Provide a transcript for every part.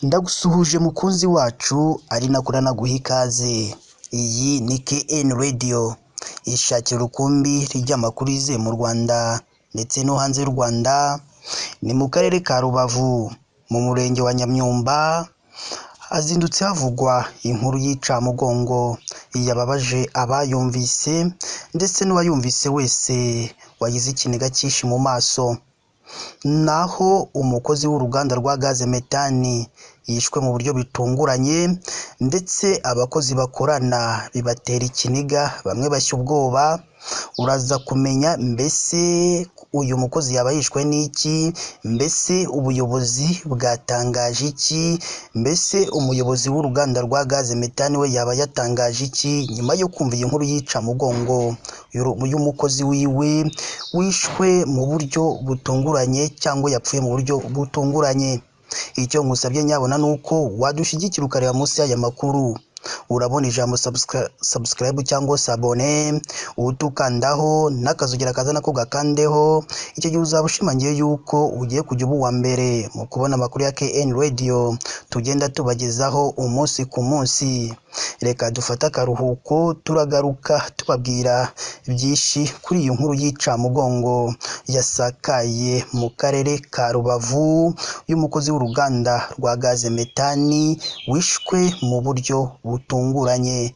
Ndagusuhuje mukunzi wacu ari nako naguha ikaze. Iyi ni KN Radio ishakira urukumbi ry'amakuru yizewe mu Rwanda ndetse no hanze y'u Rwanda, ni mu karere ka Rubavu mu murenge wa Nyamyumba, hazindutse havugwa inkuru y'incamugongo yababaje abayumvise ndetse n'uwayumvise wese wagize ikiniga cyinshi mu maso. Naho umukozi w'uruganda rwa gaze metani yishwe mu buryo bitunguranye ndetse abakozi bakorana bibatera ikiniga bamwe bashya ubwoba, uraza kumenya mbese uyu mukozi yaba yishwe n'iki, mbese ubuyobozi bwatangaje iki, mbese umuyobozi w'uruganda rwa gaze metani we yaba yatangaje iki nyuma yo kumva iyi nkuru y'incamugongo y'umukozi wiwe wishwe mu buryo butunguranye cyangwa yapfuye mu buryo butunguranye. Icyo ngusabye nyabona ni uko wadushyigikira ukareba munsi y'aya makuru, urabona ijambo subscribe cyangwa s'abonner, utukandaho n'akazogera kaza nako gakandeho, icyo gihe uzaba ushimangiye yuko ugiye kujya uba uwa mbere mu kubona amakuru ya KN Radio tugenda tubagezaho umunsi ku munsi. Reka dufate akaruhuko turagaruka tubabwira byinshi kuri iyi nkuru y'incamugongo yasakaye mu karere ka Rubavu y'umukozi w'uruganda rwa gaze metani wishwe mu buryo butunguranye.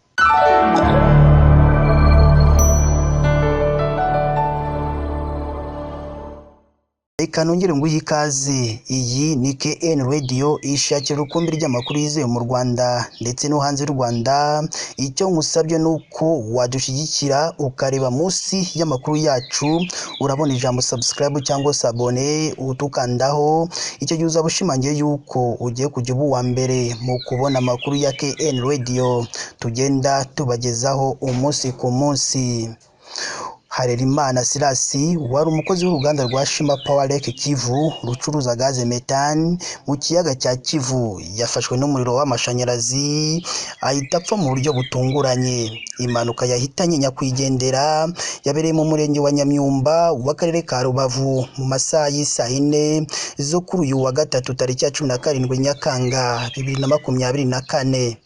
Reka nongere nguhe ikaze, iyi ni KN Radio ishakira urukumbi ry'amakuru yizewe mu Rwanda ndetse no hanze y'u Rwanda, icyo ngusabye ni uko wadushyigikira ukareba munsi y'amakuru yacu, urabona ijambo subscribe cyangwa s'abonner utukandaho, icyo gihe uzaba ushimangiye yuko ugiye kujya uba uwa mbere mu kubona amakuru ya KN Radio tugenda tubagezaho umunsi ku munsi. Harerimana Silas wari umukozi w'uruganda rwa Shima Power Lake Kivu rucuruza gaze metani mu kiyaga cya Kivu yafashwe n'umuriro w'amashanyarazi ahita apfa mu buryo butunguranye. Impanuka yahitanye nyakwigendera yabereye mu murenge wa Nyamyumba w'akarere ka Rubavu mu masaha y'isaa yine zo kuri uyu wa gatatu tariki ya 17 Nyakanga 2024.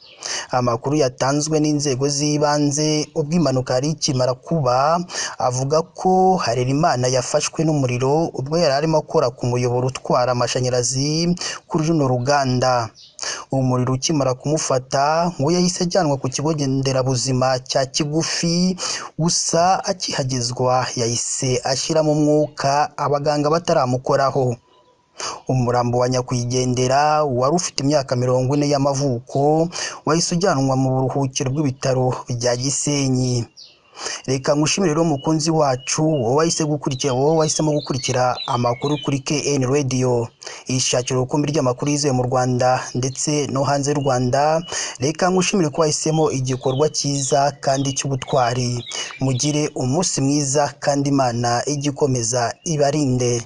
Amakuru yatanzwe n'inzego z'ibanze ubwo impanuka yari ikimara kuba avuga ko Harerimana yafashwe n'umuriro ubwo yari arimo akora ku muyoboro utwara amashanyarazi kuri runo ruganda. Umuriro ukimara kumufata ngo yahise ajyanwa ku kigo nderabuzima cya Kigufi, gusa akihagezwa yahise ashyiramo umwuka abaganga bataramukoraho. Umurambo wa nyakwigendera wari ufite imyaka 40 y'amavuko wahise ujyanwa mu buruhukiro bw'ibitaro bya Gisenyi. Reka ngushimire rero mukunzi wacu wowe wahisemo gukurikira amakuru kuri KN Radio ishakira urukumbi ry'amakuru yizewe mu Rwanda ndetse no hanze y'u Rwanda. Reka ngushimire ko wahisemo igikorwa cyiza kandi cy'ubutwari. Mugire umunsi mwiza kandi Imana ijye ikomeza ibarinde.